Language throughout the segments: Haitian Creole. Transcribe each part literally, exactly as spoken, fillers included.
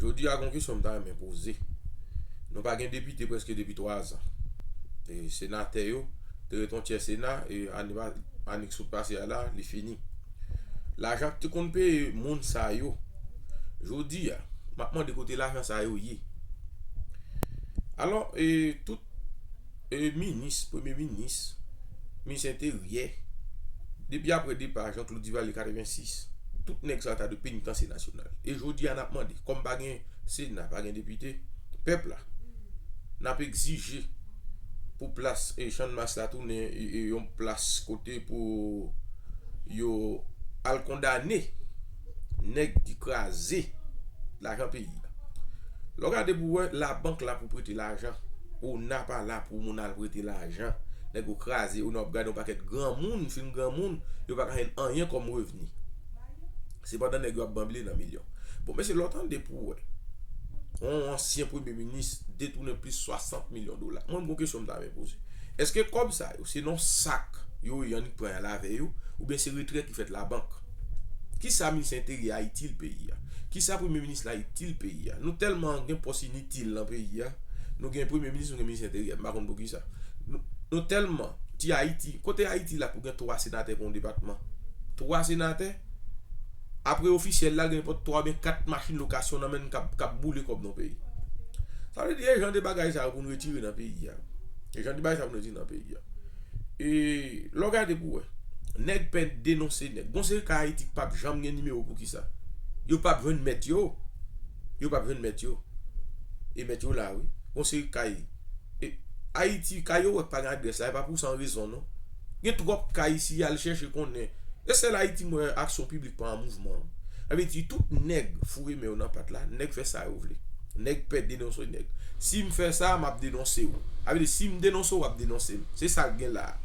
Jodi a, gon kesyon m ta renmen poze. Nou pa gen depite prèske depi twa zan. E senatè yo, te ret yon tyè sena, e ane pa- ane k sot pase a la, li fini. Lajan k te konn peye moun sa yo, jodi a, m ap mande kote lajan sa yo ye. Alò, e tout e minis, premye minis, minis enteryè, depi apre depa Jean Claude Duvalier katrevensis, tout nèg sa ta dwe penitansye nasyonal. E jodi a n ap mande, kòm pa gen sena, pa gen depite, pèp la, n ap egzije pou plas e Channmas la tounen e, e yon plas kote pou yo al kondane nèg ki kraze lajan peyi a. Lè w gade pou wè, labank la pou prete lajan. Ona pa la pou moun al prete lajan. Nèg yo kraze, Ona ap gade yon pakèt granmoun, fin granmoun, yo pa ka jwenn anyen kòm revni. Sepandan, nèg yo ap banble nan milyon. Bon, mesye, lè w tande pou wè yon ansyen premye minis detounen plis swasant milyon dola. Mwen, m gon kesyon m ta renmen poze. Èske kòb sa yo, se nan sak yo ye annik pran y al avè yo, oubyen se retrè ki fèt labank? Kisa minis enteryè a itil peyi a? Kisa premye minis la itil peyi a? Nou tèlman gen pòs initil nan peyi a. Nou gen premye minis, nou gen minis enteryè. M pa konn poukisa. Nou, nou tèlman, ti Ayiti, kote Ayiti la pou gen twa senatè pou yon depatman? Twa senatè? Apre ofisyèl la, gen nenpòt twa oubyen kat machin lokasyon nan men n k ap, k ap boule kòb nan peyi. Sa vle di, e jan de bagay sa yo pou n retire nan peyi a. E jan de bagay sa yo pou n retire nan peyi a. E lè w gade pou wè, nèg pè denonse nèg. Gon seri kay Ayiti k p ap janm gen nimewo, poukisa? Yo p ap jwenn mèt yo. Yo p ap jwenn mèt yo. E mèt yo la, wi. Gon seri kay. E Ayiti, kay yo wè k pa gen adrès la, e pa pou san rezon, non. Gen twòp kay isi, al chèche konnen. E sèl Ayiti m wè aksyon piblik pa an mouvman. Sa vle di, tout nèg foure men yo nan pat la, nèg fè sa yo vle. Nèg pè denonse nèg. Si m fè sa, m ap denonse w. Sa vle di, si m denonse w, w ap denonse m. Se sa k gen la a.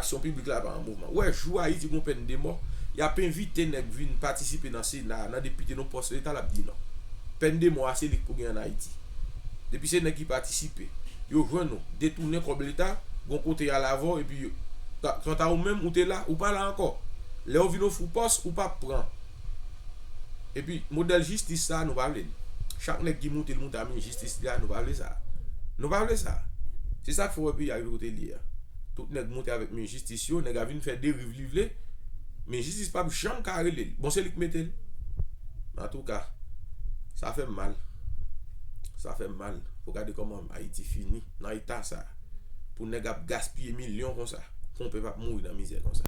Aksyon piblik la pa an mouvman. Ou wè, jou Ayiti gon pèn de mò, y ap envite nèg vin patisipe nan Sena, nan depite, nan pòs leta, l ap di non. Pèn de mò a, se li k pou gen ann Ayiti. Depi se nèg ki patisipe, yo jwenn ou, detounen kòb leta, gon kote y al avè w, epi yo, ka- kanta ou menm, ou te la, ou pa la ankò. Lè yo vin ofri w pòs, ou p ap pran. Epi, modèl jistis sa a, nou pa vle l. Chak nèg ki moute, l moute a minis jistis li a, nou pa vle sa. Nou pa vle sa. Se sa k fè w wè peyi a rive kote l ye a. Tout nèg moute avèk minis jistis yo, nèg a vin fè deriv li vle, minis jistis p ap janm ka rele l. Bon, se li k mete l. Antouka, sa fè m mal. Sa fè m mal. Pou gade kòman Ayiti fini nan eta sa. Pou nèg ap gaspiye milyon konsa. Pou yon pèp ap mouri nan mizè konsa.